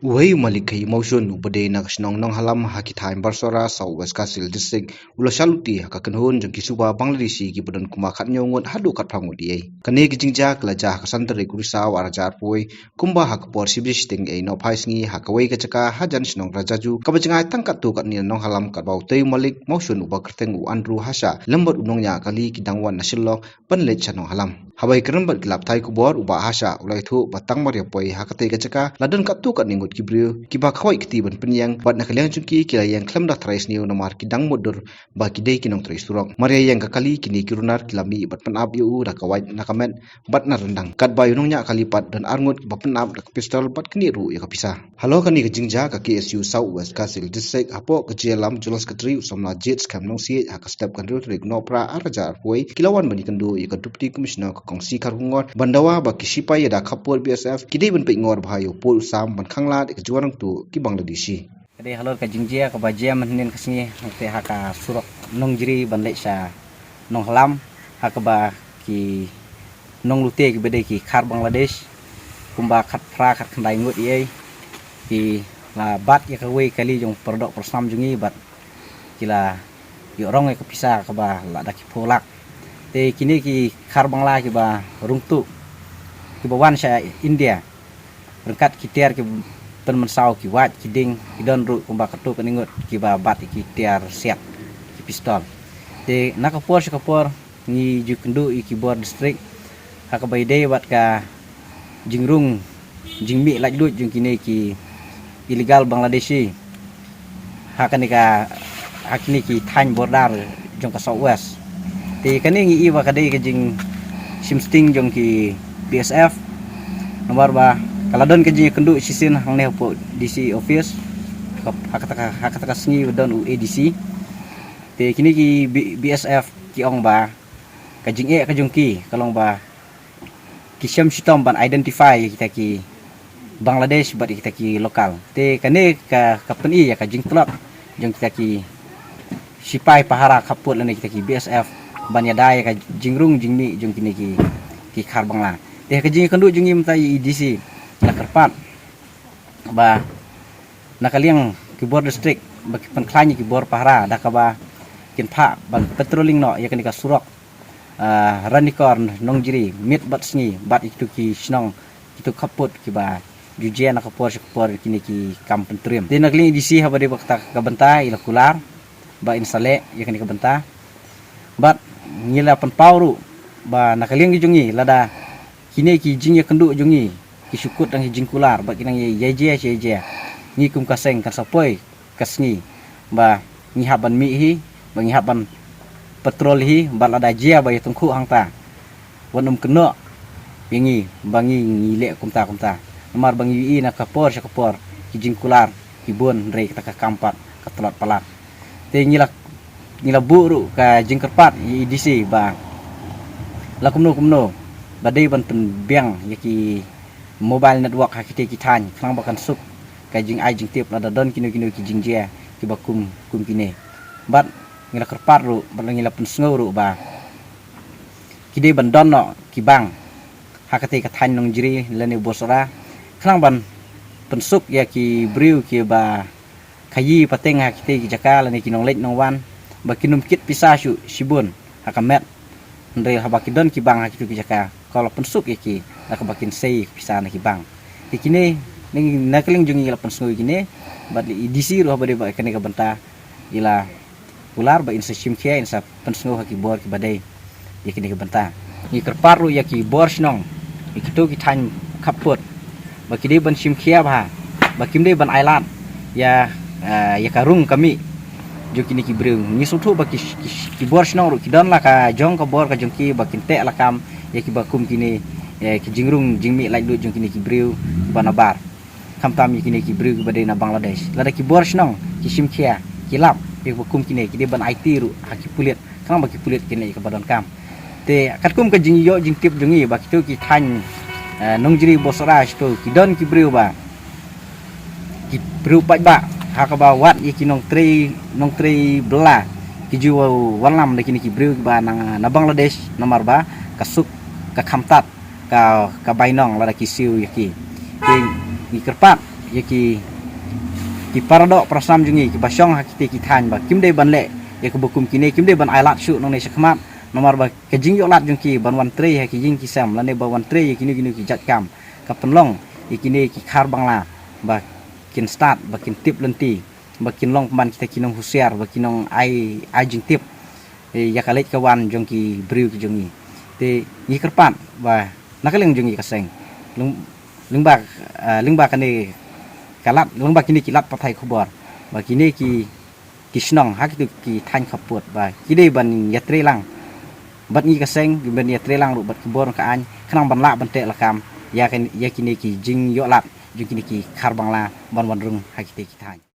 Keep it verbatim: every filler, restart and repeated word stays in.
Uwei u malik khaïi mawshun uba dei na ka shnong Nonghalam ha ki thaiñ Barsora, South West Khasi Hills District, u la shah lute ha ka kynhun jong ki suba Bangladeshi kiba don kumba khathynñiew ngut haduh khatphra ngut ei. Kane ka jingjia ka la jia ha ka san tarik u Risaw arhajar arphew wei, kumba ha ka por shi baje shiteng ei nohphai sngi ha kawei ka jaka hajan shnong Rajaju kaba jngai tang katto katne na Nonghalam, katba utei u malik mawshun uba kyrteng u Andrew Hasha lem bad u nongñiah kali ki dang wan na Shillong ban leit sha Nonghalam. Haba ïakren bad ki lad pathai khubor, u Bah Hasha u la ïathuh ba tang mar ïa poi ha katei ka jaka la don katto katne ngut ki briew kiba khawai kti ban pynïeng, bad na ka liang jong ki ki la ïeng khlem da trai sniew namar ki dang mutdur ba ki dei ki nongtrei surok. Mar ïa ïeng ka kali, kine ki runar ki la mih bad pynap ïa u da ka wait na ka met bad na ryndang, katba ïa u nongñiah kali pat don ar ngut kiba pynap da ka pistol bad knieh ruh ïa ka pisa. Halor kane ka jingjia, ka K S U South West Khasi Hills District hapoh ka jingïalam General Secretary u samla Jade Skhem Nongsiej ha ka step ka hynriew tarik Nohprah arhajar arphew wei ki la wan ban ïakynduh ïa ka Deputy Commissioner ka Kong C. Kharkongor ban dawa ba ki shipai ïada khappud B S F ki dei ban peitngor bha ïa u pud u sam ban khanglad ïa ka jingwan rangtuh ki Bangladeshi. Ka dei halor ka jingjia kaba jia mynhynnin ka sngi hangtei ha ka surok Nongjri ban leit sha Nonghalam, ha kaba ki nonglute kiba dei ki khar Bangladesh kumba khatphra khatkhyndai ngut ei, ki la bat ïa kawei kali jong u paradoh parasnam jong ngi bad ki la ïoh rong ïa ka pisa kaba la da ki phew lak. Te kine ki khar Bangla kiba rung tuh kiba wan sha India ryngkat ki tiar ki pynmynsaw, ki wait, ki ding, ki don ruh kumba katto katne ngut kiba bat ïa ki tiar siat, ki pistol. Te na ka por sha ka por ngi ju ïakynduh ïa ki bor district ha kaba ïadei bad ka jingrung jingmih laitluid jong kine ki illegal Bangladeshi ha kane ka, ha kine ki thaiñ border jong ka South West. Te kane ngi i ba ka dei ka jingshim sting jong ki B S F. Namar ba ka la don ka jingïakynduh shisien hangne hapoh D C office ha kata ka, ha kata ka sngi ba don u A D C. Te kine ki B-, B S F ki ong ba ka jingeh ka jong ki ka long ba ki shem shitom ban identify ïa kita ki Bangladesh bad ïa kita ki local. Te kane ka, ka pyni ïa ka jingtlot jong kita ki shipai pahara khappud lane kita ki B S F ban ïada ïa ka jingrung jingmih jong kine ki, ki khar Bangla. Te ka jingïakynduh jong ngi mynta ïa i D C la kyrpad ba na ka liang ki bor district ba ki pynkhlaiñ ïa ki bor pahara da kaba kin phah ban patrolling noh ïa kane ka surok, ah, Ranikor Nongjri miet bad sngi bad ïa kitu ki shnong, kitu khappud kiba ju jia na ka por sha ka por kine ki kam pyntriem. Te na ka liang i D C haba dei ba kata ka bynta i la kular ba in sa leh ïa kane ka bynta. Bad ngi la pynpaw ruh ba na ka liang ki jong ngi lada kine ki jingïakynduh jong ngi ki shu kut dang ki jingkular bad ki dang ïa, ïa jia, ïa jia, ngi kum ka seng kan sa poi ka sngi ba ngi hap ban mih hi, ba ngi hap ban patrol hi, bad lada jia ba ïa tyngkhuh hangta, wat nym kynnoh ïa ngi ba ngi, ngi leh kumta kumta. Namar ba ngi ïohi na ka por sha ka por ki jingkular ki bun, hynrei kata ka kam pat ka tlot palat. Te ngi la, ngi la buh ruh ka jingkyrpad ïa i D C ba la kumno kumno ba dei ban pynbiang ïa ki mobile network ha kitei ki thaiñ khnang ba kan suk ka jingai jingtip lada don kino kino ki jingjia kiba kum, kum kine. Bad ngi la kyrpad ruh bad ngi la pynsngew ruh ba ki dei ban don noh ki bank ha katei ka thaiñ Nongjri lane Borsora khnang ban pynsuk ïa ki briew kiba khaïi pateng ha kitei ki jaka lane ki nongleit nongwan ba kin ym kit pisa shuh shibun ha ka met. Hynrei haba ki don ki bank ha kitu ki jaka, ka la pynsuk ïa ki da kaba kin sei pisa na ki bank. Te kine, na ka liang jong ngi la pynsngew ïa kine, bad i D C ruh haba dei ba kane ka bynta i la kular ba in sa shim khia, in sa pynsngew ha ki bor kiba dei ïa kine ki bynta. Ngi kyrpad ruh ïa ki bor shnong, ïa kito ki thaiñ khappud, ba ki dei ban shim khia bha, ba kim dei ban ailad ïa, eh, ïa ka rung ka mih jong kine ki briew. Ngi sngewthuh ba ki, ki, ki bor shnong ruh ki don la ka jong ka bor ka jong ki ba kin teh lakam ïa kiba kum kine, eh, ki jingrung jingmih laitluid jong kine ki briew kiba nabar. Khamtam ïa kine ki briew kiba dei na Bangladesh. Lada ki bor shnong ki shim khia, ki lap ïa kiba kum kine, ki dei ban aiti ruh ha ki pulit, khnang ba ki pulit kin leh ïa kaba donkam. Te katkum ka jingïoh jingtip jong ngi ba kito ki thaiñ, eh, Nongjri, Borsora, kito ki don ki briew ba, ki briew paidbah ha kaba wat ïa ki nongtrei, nongtrei bylla ki ju wallam da kine ki briew kiba na, na Bangladesh, namar ba ka suk ka khamtat ka, ka bainong lada ki siew ïa ki. Te ngi kyrpad Ïa ki, ki paradoh parasam jong ngi kiba shong ha kite ki thaiñ ba kim dei ban leh ïa kaba kum kine, kim dei ban ailad shuh nangne shakhmat, namar ba ka jingïoh lad jong ki ban wan trei ha ki ïing ki sem lane ba wan trei ïa kino kino ki jait kam ka pynlong ïa kine ki khar bangla ba kin stad, ba kin tip lynti, ba kin long pynban kita ki nonghusiar, ba ki nong ai, ai jingtip, eh, ïa ka leit ka wan jong ki briew ki jong ngi. Te ngi kyrpad ba na ka liang jong ngi ka seng, lyng-, lyngba, ah, lyngba kane ka lad, lyngba kine ki lad pathai khubor, ba kine ki, ki shnong ha kito ki thaiñ khappud ba ki dei ban ïatrei lang bad ngi ka seng, ki ban ïatrei lang ruh bad ki bor ka aiñ, khnang ban lah ban teh lakam ïa kane, ïa kine ki jingïoh lad jong kine ki khar bangla ban wan rung ha kite ki thaiñ.